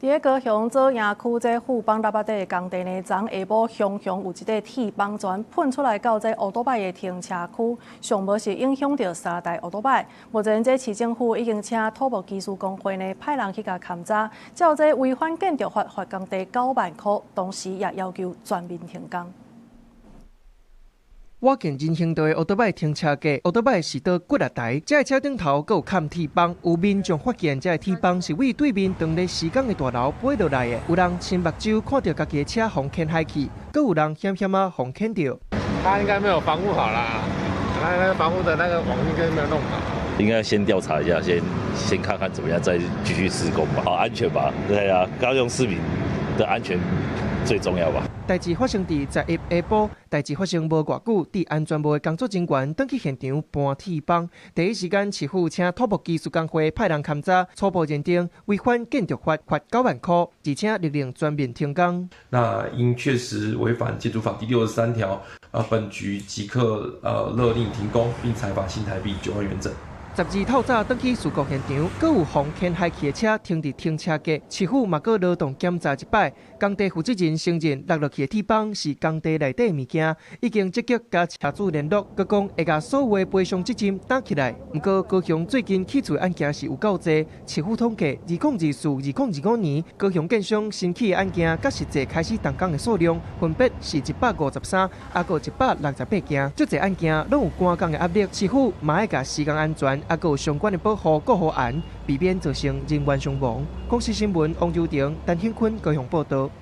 佇咧高雄左營區這富邦喇叭底的工地呢，昨下晡雄雄有一塊鐵枋全噴出來到這烏多擺的停車區，上無是影響著三台烏多擺。目前這市政府已經請土木技師公會呢派人去共勘查，照這違反建築法罰工地9萬箍，同時也要求全面停工。倚近人行道的烏多擺停車格，烏多擺是倒骨力台，這个車頂頭閣有崁鐵枋，有民眾發現這个鐵枋是對對面當咧施工的大樓飛落來的，有人親目睭看著家己的車予牽海去，閣有人險險仔予牽著。他應該沒有防護好啦，他那個防護的那個網應該沒有弄好。應該先調查一下，先看看怎麼樣，再繼續施工吧，好安全吧？對啊，高雄市民的安全最重要吧。代誌發生佇11下晡，代誌發生無偌久，佇安全部的工作人員轉去現場搬鐵枋，第一時間市府請土木技師公會派人勘查，初步認定違反建築法，罰9萬箍，而且勒令全面停工。那因確實違反建築法第63條，本局即刻勒令停工，並裁罰新台幣9萬元整。12透早轉去事故現場，閣有予牽海去的車停佇停車格，市府嘛閣勞動檢查一擺。工地負責人承認落落去的鐵枋是工地內底物件，已經積極佮車主聯絡，閣講會共所有的賠償責任擔起來。毋過高雄最近起厝案件是有夠濟，市府統計，2024、2025年高雄建商新起的案件，佮實際開始動工的數量分別是153，抑閣168件。遮濟案件攏有趕工的壓力，市府嘛愛共施工安全，抑閣有相關的保護顧好嚴，避免造成人員傷亡。公視新聞王柔婷、陳興坤高雄報道。